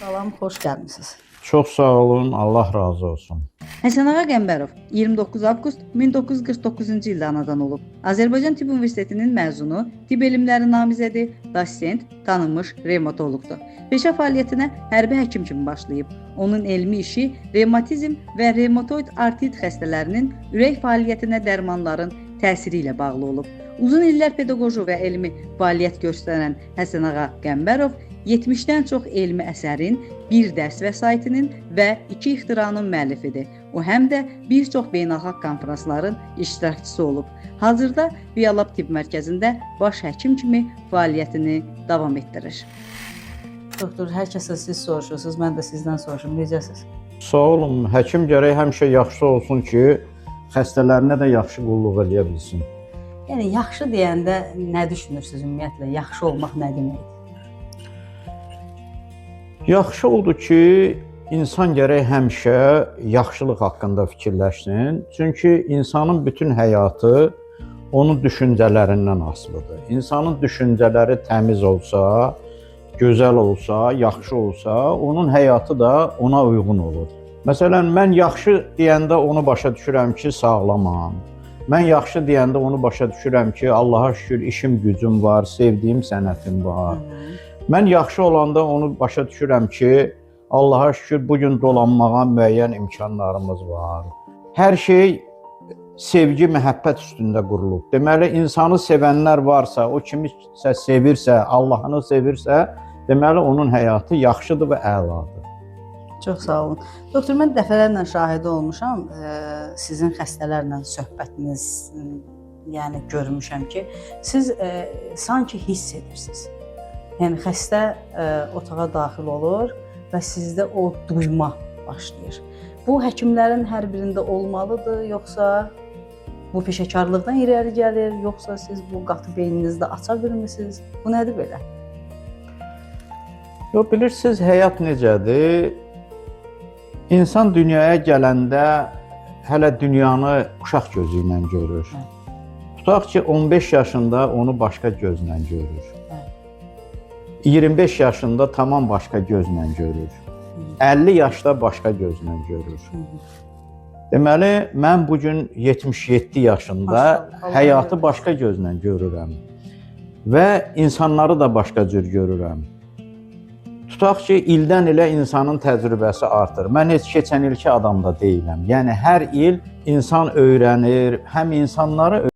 Salam, xoş gəlmisiniz. Çox sağ olun, Allah razı olsun. Həsənağa Qəmbərov 29 avqust 1949-cu ildə anadan olub. Azərbaycan Tibb Universitetinin məzunu, tibb elmləri namizədi, dosent, tanınmış revmatoloqdur. Peşə fəaliyyətinə hərbi həkim kimi başlayıb. Onun elmi işi revmatizm və revmatoid artrit xəstələrinin ürək fəaliyyətinə dərmanların təsiri ilə bağlı olub. Uzun illər pedaqoji və elmi fəaliyyət göstərən Həsənağa Qəmbərov 70-dən çox elmi əsərin, bir dərs vəsaitinin və 2 ixtiranın müəllifidir. O həm də bir çox beynəlxalq konfransların iştirakçısı olub. Hazırda Vialab Tibb Mərkəzində baş həkim kimi fəaliyyətini davam etdirir. Doktor, hər kəsə siz soruşursunuz, mən də sizdən soruşum. Necəsiz? Sağ olun, həkim gərək həmişə yaxşı olsun ki, xəstələrinə də yaxşı qulluq eləyə bilsin. Yəni yaxşı deyəndə nə düşünürsüz ümumiyyətlə? Yaxşı olmaq nə deməkdir? Yaxşı oldu ki, insan gərək həmişə yaxşılıq haqqında fikirləşsin. Çünki insanın bütün həyatı onun düşüncələrindən asılıdır. İnsanın düşüncələri təmiz olsa, gözəl olsa, yaxşı olsa, onun həyatı da ona uyğun olur. Məsələn, mən yaxşı deyəndə onu başa düşürəm ki, sağlamam. Mən yaxşı deyəndə onu başa düşürəm ki, Allaha şükür işim, gücüm var, sevdiyim sənətim var. Mən yaxşı olanda onu başa düşürəm ki, Allaha şükür bu gün dolanmağa müəyyən imkanlarımız var. Hər şey sevgi, məhəbbət üstündə qurulub. Deməli, insanı sevənlər varsa, o kimisə sevirsə, Allahını sevirsə, deməli onun həyatı yaxşıdır və əladır. Çox sağ olun. Doktor, mən dəfələrlə şahidi olmuşam. Sizin xəstələrlə söhbətiniz, yəni görmüşəm ki, siz sanki hiss edirsiniz. Yəni xəstə otağa daxil olur və sizdə o duyma başlayır. Bu həkimlərin hər birində olmalıdır, yoxsa bu peşəkarlıqdan irəli gəlir, yoxsa siz bu qatı beyninizdə aça bilmisiniz? Bu nədir belə? Yox, bilirsiniz, həyat necədir? İnsan dünyaya gələndə hələ dünyanı uşaq gözü ilə görür. Evet. Tutaq ki, 15 yaşında onu başqa gözlə görür. Evet. 25 yaşında tamam başqa gözlə görür. 50 yaşda başqa gözlə görür. Deməli, mən bu gün 77 yaşında Maşallah, Allah həyatı versin. başqa gözlə görürəm və insanları da başqa cür görürəm. Tutaq ki, ildən ilə insanın təcrübəsi artır. Mən heç keçən ilki adam da deyiləm. Yəni hər il insan öyrənir, həm insanları